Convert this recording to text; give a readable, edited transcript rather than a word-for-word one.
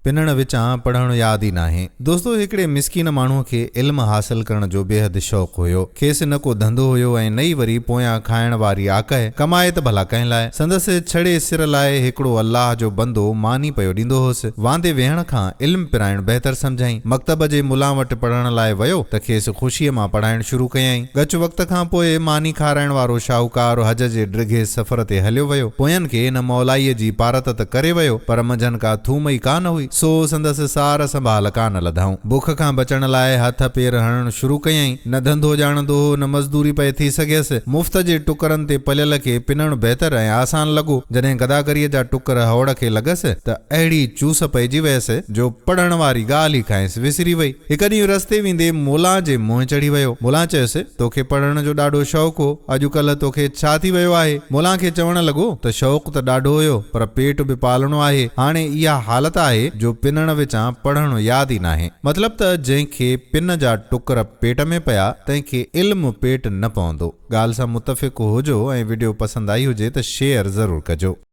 پنڻ وچان پڙهڻ ياد ئي ناهي. دوستو هڪڙي مسڪين ماڻهوء کي علم حاصل ڪرڻ جو بيحد شوق هيو. کيس نه ڪو ڌنڌو هيو ۽ نه ئي وري پويان کائڻ واري آڪهه. ڪمائي ته ڀلا ڪنهن لاء. سندس ڇڙي سر لاء هڪڙو الله جو بندو ماني پيو ڏيندو هوس. واندي ويهڻ کان علم پرائڻ بهتر سمجهيائين. مڪتب جي ملان وٽ پڙهڻ لاء ويو ته کيس خوشيء مان پڙهائڻ شروع ڪيائين. ڳچ وقت کان پوء ماني کارائڻ وارو شاهوڪار حج جي ڊگهي سفر تي هليو ويو. پوين کي ان مولائيء جي پارت ته ڪري ويو، پر منجهن ڪا ٿوم ئي ڪانه هئي، سو سندس سار سنڀال ڪانه لڌائون. بک کان بچڻ لاء هٿ پير هڻڻ شروع ڪيائين. نه ڌنڌو ڄاڻندو هو، نه مزدوري پئي ٿي سگهيس. مفت جي ٽڪرن تي پليل کي پنڻ بهتر ۽ آسان لڳو. جڏهن گداگريء جا ٽڪر هوڙ کي لڳس ته اهڙي چوس پئجي ويس، جو پڙهڻ واري ڳالهه ئي کانئس وسري وئي. هڪ ڏينهن رستي ويندي مولان جي منهن چڙهي ويو. مولان چيس، توکي پڙهڻ جو ڏاڍو شوق هو، اڄ ڪلهه توکي ڇا ٿي ويو آهي؟ مولان کي چوڻ لڳو ته شوق ته ڏاڍو هيو، پر پيٽ به پالڻو آهي، هاڻي اها حالت آهي جو پنڻ وچان پڙهڻ ياد ئي ناهي. مطلب ته جنهن کي پن جا ٽڪر پيٽ ۾ پيا، تنهن کي علم پيٽ نه پوندو. ڳالهه سان متفق هجو ۽ وڊيو پسند آئي هجي ته شيئر ضرور ڪجو.